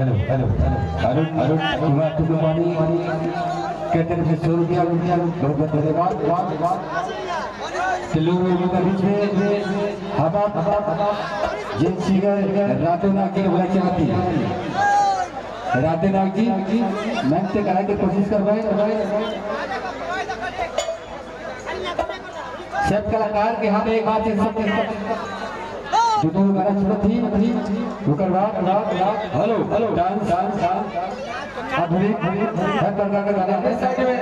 Hello hello Arun Arun Kumar Tukumani के तरफ से 100 रुपया, बहुत बहुत धन्यवाद। लोगों के बीच में हम जिन सिंगर रातों नाग जी बोला चाहती राधे नाग जी मंच से कराने की कोशिश कर रहे सब कलाकार के हाथ एक हाथ सब दोनों गाना छोड़ थी ओकर बाद hello hello dance dance dance आधुनिक हर प्रकार का गाना है। साइड में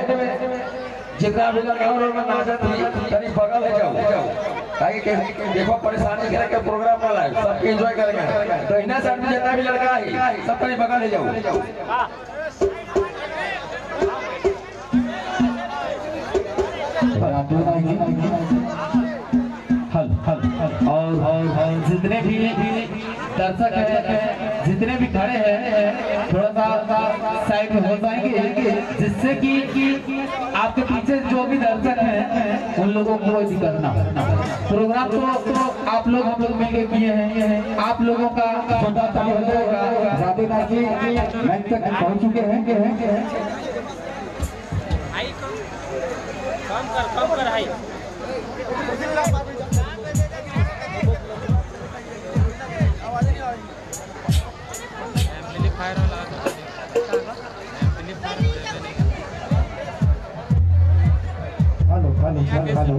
जितना भी लड़का और में नाचत थी तनी बगल है जाओ ताकि देखो परेशानी करे के प्रोग्राम ना लाए, सबके एंजॉय करेंगे। तो इना साइड में जितना भी लड़का है सब तनी बगल है जाओ। हल हल और जितने भी दर्शक हैं, जितने भी खड़े हैं, थोड़ा सा साइड में हो जाएंगे जिससे कि आपके पीछे जो भी दर्शक हैं उन लोगों को कोई दिक्कत ना। प्रोग्राम तो आप लोग हम लोग मिलकर किए हैं, आप लोगों का छोटा सा हो जाएगा। राधे नाथ जी मंच तक पहुंच चुके हैं। कम कर हाई। Hello hello hello.